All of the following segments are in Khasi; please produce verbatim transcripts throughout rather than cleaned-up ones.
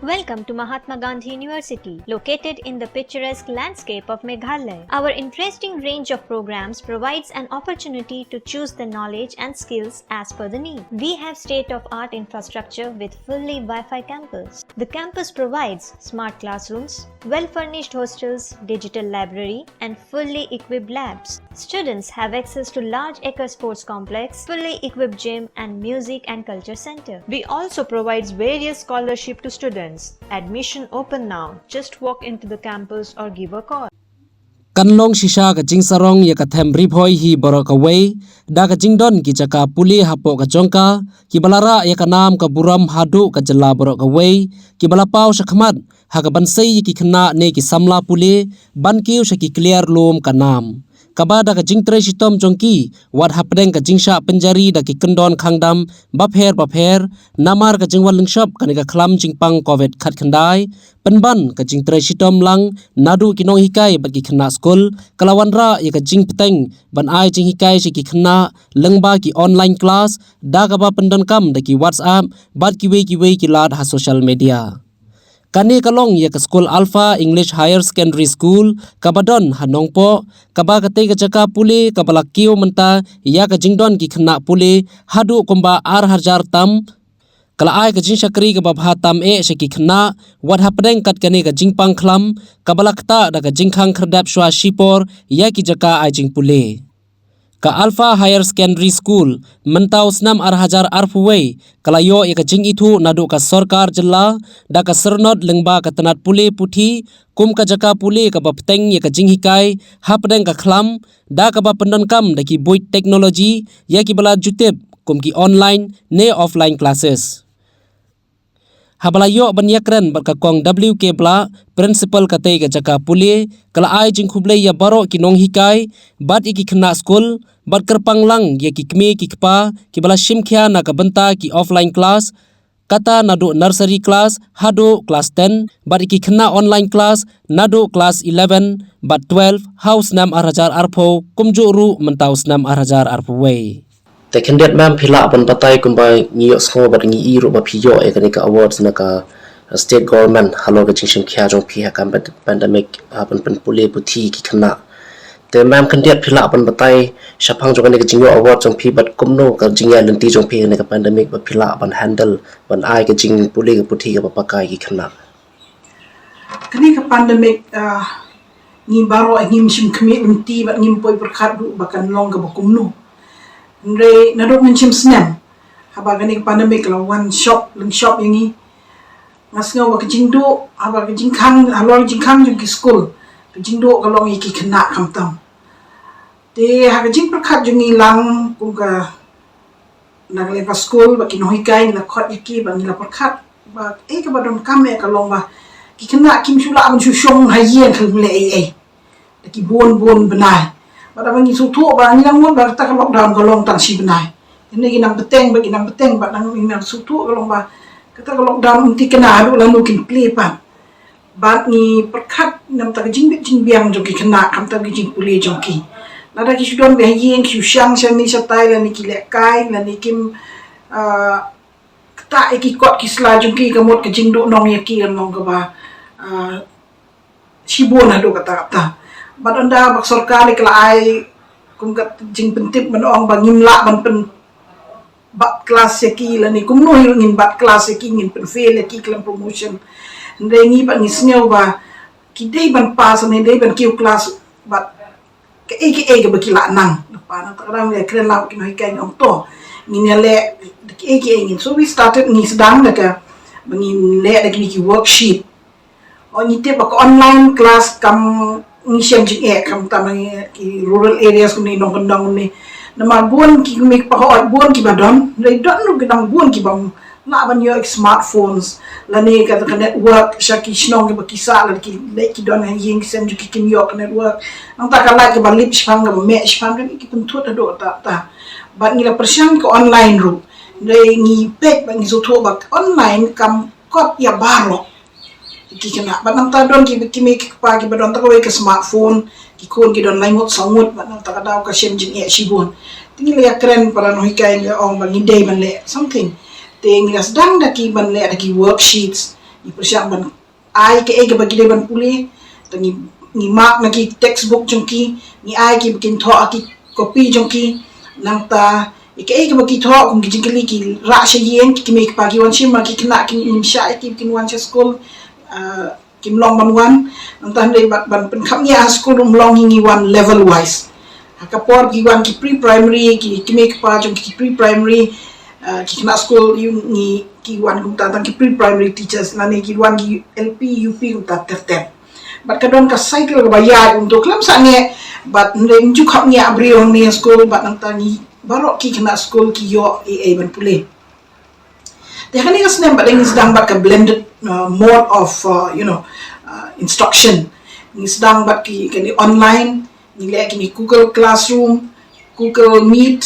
Welcome to Mahatma Gandhi University, located in the picturesque landscape of Meghalaya. Our interesting range of programs provides an opportunity to choose the knowledge and skills as per the need. We have state-of-art infrastructure with fully Wi-Fi campus. The campus provides smart classrooms, well-furnished hostels, digital library, and fully equipped labs. Students have access to large acre sports complex, fully equipped gym, and music and culture center. We also provides various scholarship to students. Admission open now. Just walk into the campus or give a call. Kan long shisha ka jingsarong ïa ka them Ri Bhoi hi baroh kawei da ka jingdon ki jaka pule hapoh ka jong ka, kiba la rah ïa ka nam ka burom haduh ka jylla baroh kawei, kiba la paw shakhmat ha kaban sei ïa ki khynnah ne ki samla pule ban kiew sha ki kliar lum ka nam. Kaba da ka jingtrei shitom jong ki, wat hapdeng ka jingshah pynjari da ki kyndon khang dam bapher bapher, namar ka jingwan lyngshop kane ka khlam jingpang Covid khatkhyndai, pynban ka jingtrei shitom lang naduh ki nonghikai bad ki khynnah skul, ka la wanrah ïa ka jingpyrshang ban ai jinghikai sha ki khynnah lyngba ki online class, da kaba pyndonkam da ki WhatsApp bad kiwei kiwei ki lad ha social media. Kane ka long ïa ka skul Alpha English Higher Secondary School kaba don ha Nongpoh, kaba katei ka jaka pule kaba la kiew mynta ïa ka jingdon ki khynnah pule haduh kumba ar hajar tam, ka la ai ka jingshakri kaba bha tam eh sha ki khynnah, wat hapdeng kat kane ka jingpang khlam kaba la ktah da ka jingkhang khyrdep shuwa shipor ïa ki jaka ai jingpule. Ka Alpha Higher Secondary School, mynta u snem ar hajar arphew wei, ka la ïoh ïa ka jingithuh naduh ka sorkar jylla da ka syrnod lyngba ka tnat pule puthi kum ka jaka pule kaba pyrshang ïa ka jinghikai hapdeng ka khlam, da kaba pyndonkam da ki buit technology ïa kiba la ju tip kum ki online ne offline classes. Haba la ïoh ban ïakren bad ka Kong W K Blah, principal katei ka jaka pule, ka la ai jingkhublei ïa baroh ki nonghikai bad ïa ki khynnah skul, bad kyrpang lang ïa ki kmie ki kpa kiba la shim khia na ka bynta ki offline class, kata naduh nursery class haduh class ten, bad ïa ki khynnah online class naduh class eleven bad twelve ha u snem ar hajar arphew, kumjuh ruh mynta u snem ar hajar arphew wei. Te khyndiat ma'am, phi lah ban batai kumba ngi ïohsngew bad ngi i ruh ba phi ïoh ïa kane ka awards na ka state government halor ka jingshim khia jong phi ha ka pand-, pandemic, ah, ban pynpule puthi ki khynnah. Te ma'am, khyndiat phi lah ban batai shaphang jong kane ka jingïoh award jong phi bad kumno ka jingïaid lynti jong phi kane ka pandemic ba phi lah ban handle ban ai ka jingpule ka puthi kaba paka ïa ki khynnah. Kane ka pandemic, ah, ngi baroh ngim shym khmih lynti bad ngim poi pyrkhat ruh ba kan long kaba kumno. Hynrei naduh mynshem snem haba kane ka pandemic ka la wan shop lyngshop ïa ngi, nga sngew ba ka jingduh, haba ka jingkhang, halor ka jingkhang jong ki skul, ka jingduh ka long ïa ki khynnah khamtam. Te ha ka jingpyrkhat jong ngi lang kum ka na ka lyngba skul bad ki nonghikai, ngi la khot ïa ki bad ngi la pyrkhat ba ei kaba donkam eh ka long ba ki khynnah kim shu lah ban shu shong ha ïing khlem leh ei ei da ki bun bun bnai. Bad haba ngi sngewthuh ba ngi la mut ba kata ka lockdown ka long tang shi bnai, ngi nang bteng bad ngi nang bteng bad ngi nang sngewthuh ka long ba kata ka lockdown um thikna haduh lano kin plie pat. Bad ngi pyrkhat namar ka jingbit jingbiang jong ki khynnah, khamtam ka jingpule jong ki. Lada ki shu don beit ha ïing, ki shu shang shane shatai, lane ki lehkai, lane kim, ah, ktah ïa ki kot ki sla jong ki, ka mut ka jingduh nong ïa ki kan long kaba, ah, shibun haduh katta katta. Bad ynda ba ka sorkar ka la ai kum ka jingpyntip ban ong ba ngim lah ban pyn bat klas ïa ki, lane kumno hi ruh ngin bat klas ïa ki, ngin pynfail ïa ki khlem promotion. Hynrei ngi pat ngi sngew ba ki dei ban pass, ne dei ban kiew klas bad kaei kaei kaba ki lah nang. Nangta ngi la kren lang bad ki nonghikai, ngi ong to ngin ïaleh kaei kaei ngin. So we started, ngi sdang da kaba ngin leh da kine ki worksheet. O, ngi tip ba ka online class kam ngi shem jingeh, khamtam ha ki rural areas kumne, nongkyndong kumne. Namar bun ki kmie ki kpa, hooid bun kiba don, hynrei don ruh ki dang bun ki bym lah ban ïoh smartphones lane ka, ka network sha ki shnong kiba ki sah, lada ki leit ki don ha ïing ki sem jong ki kim ïoh ka network. Nangta ka lait kaba lip shipang, kaba meh shipang, kan ki pynthut haduh katta katta. Bad ngi la pyrshang ka online ruh, hynrei ngi peit bad ngi sngewthuh ba ka online kam kot ïa baroh ki khynnah. Bad nangta don ki, ki kmie ki kpa kiba don tang kawei ka smartphone, ki khun ki don lai ngut saw ngut, bad nangta ka daw ka shem jingeh shibun. Te ngi la ïakren para nonghikai, ngi la ong ba ngi dei ban leh something. Te ngi la sdang da ki ban leh da ki worksheets, ngi pyrshang ban ai kaei kaba ki dei ban pule. Te ngi, ngi mark na ki textbook jong ki, ngi ai ki ba kin thoh ha ki copy jong ki. Nangta ïa kaei kaba ki thoh, kum ki jingkylli, ki rah sha ïing, ki kmie ki kpa ki wan shim, ma ki khynnah kim shah ïa ki ba kin wan sha skul, ah, kim long ban wan. Nangta hynrei ban, ban pynkhapngiah ha skul um long hi, ngi wan level wise. Ha ka por ki wan ki pre-primary, ki kmie ki kpa jong ki pre-primary, ah, ki khynnah skul, ïa ngi, ki wan kumta tang ki pre-primary teachers, lane ki wan ki L P, U P kumta ter ter. Bad ka don ka cycle kaba ïaid kumto, khlem sangeh, bad hynrei ym ju khapngiah briew hangne ha skul, bad nangta ngi baroh ki khynnah skul ki ïoh ei ei ban pule. Te ha kane ka snem pat ngi sdang bad ka blended, uh, mode of, uh, you know, uh, instruction. Ngi sdang bad ki, kane online, ngi leh kine Google Classroom, Google Meet,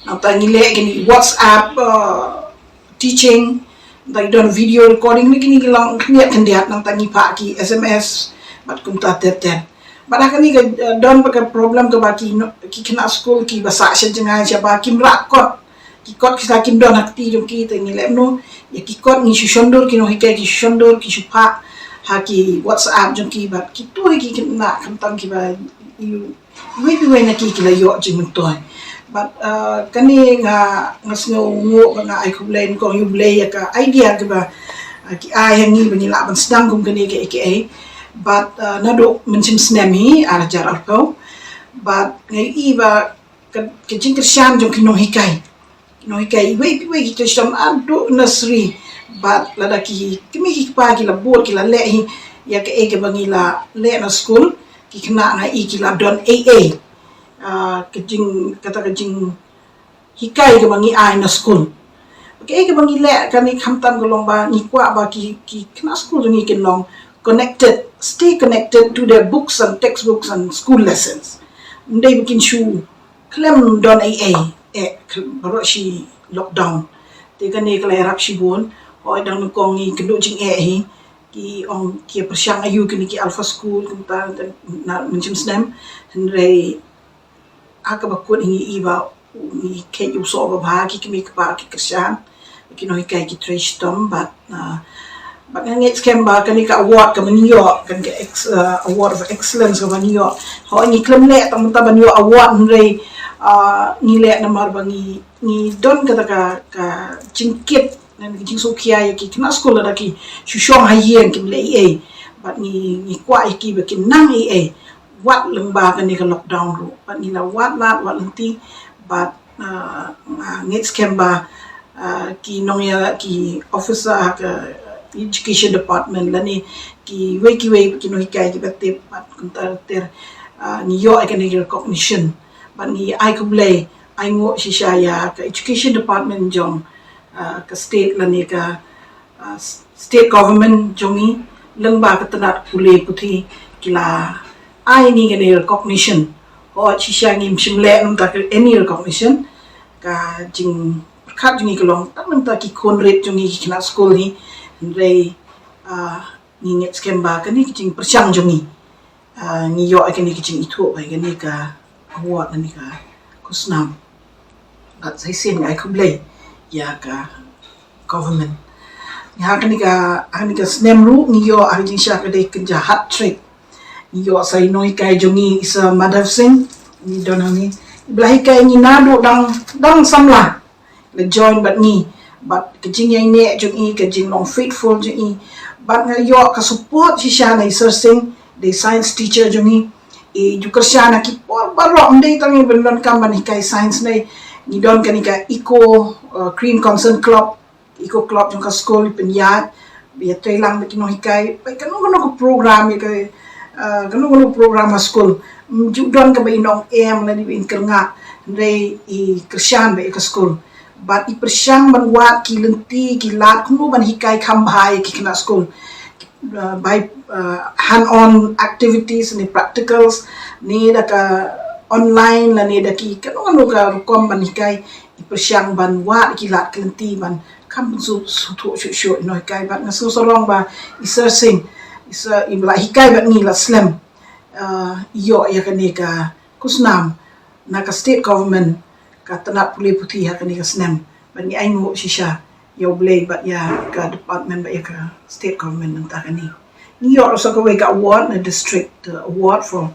nangta ngi leh kine WhatsApp, uh, teaching, nangta ngi don video recording, ne kine ki long khyndiat khyndiat, nangta ngi phah ki S M S bad kumta ter ter. Bad ha kane ka, uh, don bad ka problem kaba ki no-, ki khynnah skul kiba sah sha jngai shaba kim lah kot. Ki kot ki sa kim don ha kti jong ki, te ngi leh kumno? Ïa ki kot ngi shu shon dur, ki nonghikai ki shu shon dur, ki shu phah ha ki WhatsApp jong ki, bad kito hi ki khynnah khamtam kiba ïoh, iwei pa iwei na ki ki la ïoh jingmyntoi. Bad, uh, kane nga, nga sngewnguh bad nga ai khublei, kong ïa U Blei ïa ka idea kaba, uh, ki ai ha ngi ba ngi lah ban sdang kum kane kaei kaei. Bad, uh, naduh mynshem snem hi, ar hajar arphew. Bad nga ïohi ba ka, ka jingkyrshan jong ki nonghikai. Ki nonghikai iwei pa iwei ki kyrshan, haduh nursery. Bad lada ki kmie ki kpa ki la bud, ki la leh hi ïa kaei kaba ngi la leh na skul, ki khynnah nga i ki la don ei ei. Ah, ka jing, kata ka jinghikai kaba ngi ai na skul. Kaei kaba ngi leh kane khamtam ka long ba ngi kwah ba ki, ki khynnah skul jong ngi kin long connected, stay connected to their books and textbooks and school lessons. Ym dei ba kin shu khlem don ei ei, eh, khlem, baroh shi lockdown. Te kane ka la ïarap shibun. Hooid, dang nyngkong ngi kynduh jingeh hi, ki ong ki pyrshang aïu kine ki Alpha School kumta, na mynshem snem. Hynrei ha kaba kut ngi i ba ngi kheit ïa u soh babha, ki kmie ki kpa ki kyrshan, ki nonghikai ki trei shitom, bad, ah, bad nga ngeit skhem ba kane ka award kaba ngi ïoh, kane ka ex-, ah, Award of Excellence kaba ngi ïoh, hooid ngi khlem leh tang mynta ban ïoh award, hynrei, ah, ngi leh namar ba ngi, ngi don kata ka, ka jingkit, ne ka jingsngewkhia ïa ki khynnah skul lada ki shu shong ha ïing kim leh ei ei. Bad ngi, ngi kwah ïa ki ba kin nang ei ei wat lyngba kane ka lockdown ruh. Bad ngi la wad lad, wad lynti, bad, ah, nga ngeit skhem ba, ah, ki nongïa, ki officer ha ka Education Department lane kiwei kiwei ki nonghikai kiba tip bad kumta ter, ah, ngi ïoh ïa kane ka recognition. Bad ngi ai khublei, ai nguh shisha ïa ka Education Department jong, ah, ka state lane ka, ah, s-, state government jong ngi, lyngba ka tnat pule puthi, ki la ai ngi kane recognition. Hooid shisha ngim shym leh namar ka any recognition. Ka jingpyrkhat jong ngi ka long tang namar ki khun rit jong ngi ki khynnah skul hi. Hynrei, ah, ngi ngeit skhem ba kane ka jingpyrshang jong ngi, ah, ngi ïoh ïa kane ka jingithuh ba ïa kane ka award, kane ka khusnam. Bad sa shisien nga ai khublei ïa ka government. Ngi ha kane ka, ha kane ka snem ruh ngi ïoh ha ka jingshisha ka dei kynja hat trick. Ngi ïoh sa i nonghikai jong ngi i Sir Madhav Singh, ngi don hangne. I ba la hikai ngi naduh dang, dang samla. La join bad ngi, bad ka jingïaineh jong i, ka jinglong faithful jong i, bad nga ïoh ka support shisha na i Sir Singh, dei science teacher jong ngi. I ju kyrshan ha ki por baroh, ym dei tang i ban donkam ban hikai science, ne ngi don kane ka Eco, uh, Green Concern Club, Eco Club jong ka skul, i pynïaid, ïatreilang bad ki nonghikai, bad kano kano ka program ïa ka, uh, kano kano program ha skul. Ym ju don kaba in ong em lane ba in kyrngah, hynrei i kyrshan bad ïa ka skul. Bad i pyrshang ban wad ki lynti ki lad kumno ban hikai kham bha ïa ki khynnah skul. Uh, by, uh, hand on activities ne practicals, ne da ka online lane da ki kano kano ka rukom ban hikai, i pyrshang ban wad ki lad ki lynti ban kham pynsngewthuh shuh shuh i nonghikai. Bad nga sngewsarong ba i Sir Singh, i Sir, i ba la hikai bad ngi la slem, uh, ïoh ïa kane ka khusnam na ka state government, ka tnat pule puthi ha kane ka snem. Bad ngi ai nguh shisha ïa U Blei bad ïa ka department bad ïa ka state government nangta kane. Ngi ïoh ruh sa kawei ka award na district, uh, award for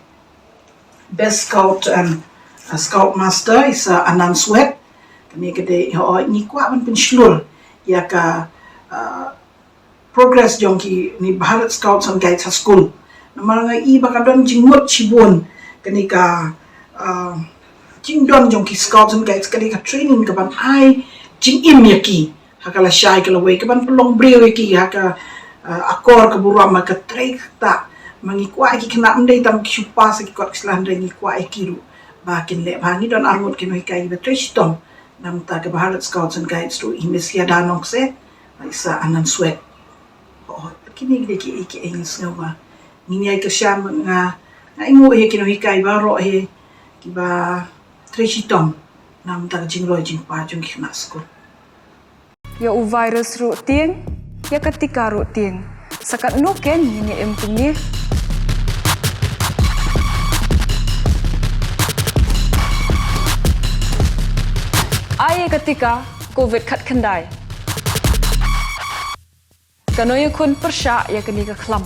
best scout and, uh, scout master, i Sir Anand Swet. Kane ka dei, ïoh, ngi kwah ban pynshlur ïa ka, uh, progress jong kine Bharat Scouts and Guides ha skul. Namar nga i ba ka don jingmut shibun kane ka, uh, jingdon jong ki Scouts and Guides, kane ka training kaban ai jingim ïa ki ha ka lashai ka lawei, kaban pynlong briew ïa ki ha ka, uh, akor ka burom, ha ka trei kata. Ma ngi kwah ïa ki khynnah, ym dei tang ki shu pass ïa ki kot ki sla, hynrei ngi kwah ïa ki ruh ba kin leh bha. Ngi don arngut ki nonghikai ba trei shitom na bynta ka Bharat Scouts and Guides ruh, i Miss Yada Nongse, i Sir Anand Swet. Oh, kine ki dei kiei kiei ngi sngew ba ngin ïai kyrshan. Nga, nga ainguh ïa ki nonghikai baroh hi kiba trei shitom na bynta ka jingroi jingpar jong ki khynnah skul. Ïa u virus ruh tieng, ïa ka tika ruh tieng. Sa katno kein ngin ïa im kumne? Ai ïa ka tika covid khatkhyndai. Kano ïakhun pyrshah ïa kane ka khlam?